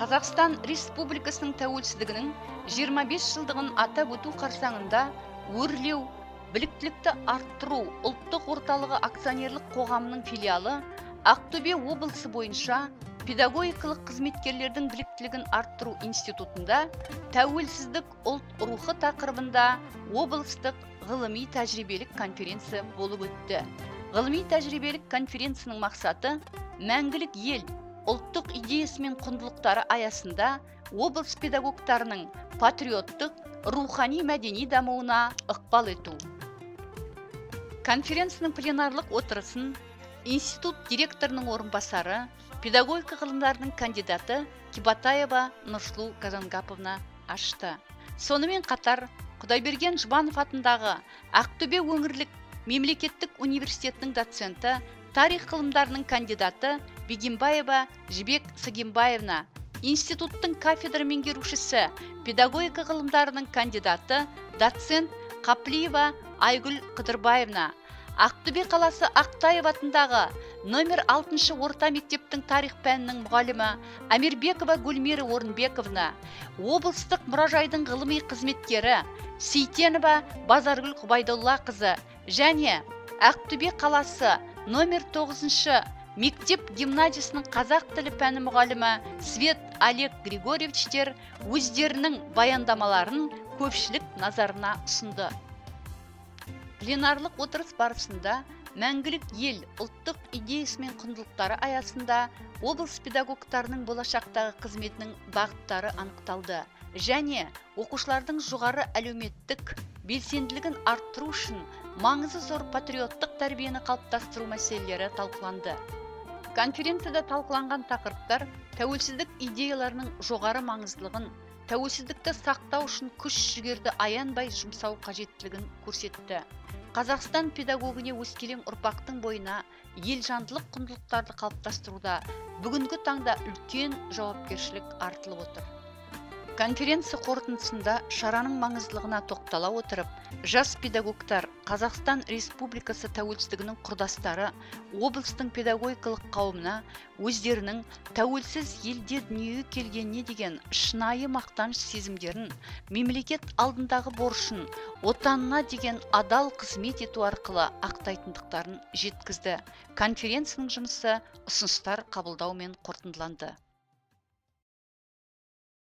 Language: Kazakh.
Қазақстан Республикасының тәуелсіздігінің 25 жылдығын атап өту қарсаңында Өрлеу біліктілікті арттыру ұлттық орталығы акционерлік қоғамының филиалы Ақтөбе облысы бойынша педагогикалық қызметкерлердің біліктілігін арттыру институтында тәуелсіздік ұлт рухы тақырыбында облыстық ғылыми тәжірибелік конференция болып өтті. Ғылыми тәжірибелік конференцияның мақсаты мәңгілік ел ұлттық идеясы мен құндылықтары аясында облыс педагогтарының патриоттық, рухани мәдени дамуына ықпал ету. Конференцияның пленарлық отырысын институт директорының орынбасары, педагогика ғылымдарының кандидаты Кибатаева Нұрсұлу Казангаповна ашты. Сонымен қатар Құдайберген Жұбанов атындағы Ақтөбе өңірлік мемлекеттік университетінің доценті, тарих ғылымдарының кандидаты Бегимбаева Жібек Сагимбаевна, институттың кафедра меңгерушісі, педагогика ғылымдарының кандидаты, доцент Қаплиева Айгүл Қыдырбаевна, Ақтөбе қаласы Ақтаев атындағы номер 6 орта мектептің тарих пәнінің мұғалімі Амирбекова Гүлмира Орынбековна, облыстық мұражайдың ғылыми қызметкері Сейтенова Базаргүл Құбайдоллақызы және Ақтөбе қаласы номер 9 мектеп гимназиясының қазақ тілі пәні мұғалімі Свет Олег Григорьевичтер өздерінің баяндамаларын көпшілік назарына ұсынды. Пленарлық отырыс барысында мәңгілік ел ұлттық идеясы мен құндылықтары аясында облыс педагогтарының болашақтағы қызметінің бағыттары анықталды және оқушылардың жоғары әлеуметтік белсенділігін арттыру үшін маңызы зор патриоттық тәрбиені қалыптастыру мәселелері талқыланды. Конференцияда талқыланған тақырыптар тәуелсіздік идеяларының жоғары маңыздылығын, тәуелсіздікті сақтау үшін күш жігерді аянбай жұмсау қажеттілігін көрсетті. Қазақстан педагогіне өскелең ұрпақтың бойына елжандылық құндылықтарды қалыптастыруда бүгінгі таңда үлкен жауапкершілік артылып отыр. Конференция қорытындысында шараның маңыздылығына тоқтала отырып, жас педагогтар Қазақстан Республикасы тәуелсіздігінің құрдастары облыстың педагогикалық қауымына өздерінің тәуелсіз елде дүниеге келгеніне деген шынайы мақтаныш сезімдерін, мемлекет алдындағы борышын, отанына деген адал қызмет ету арқылы ақтайтындықтарын жеткізді. Конференцияның жұмысы ұсыныстар қабылдаумен қорытындыланды.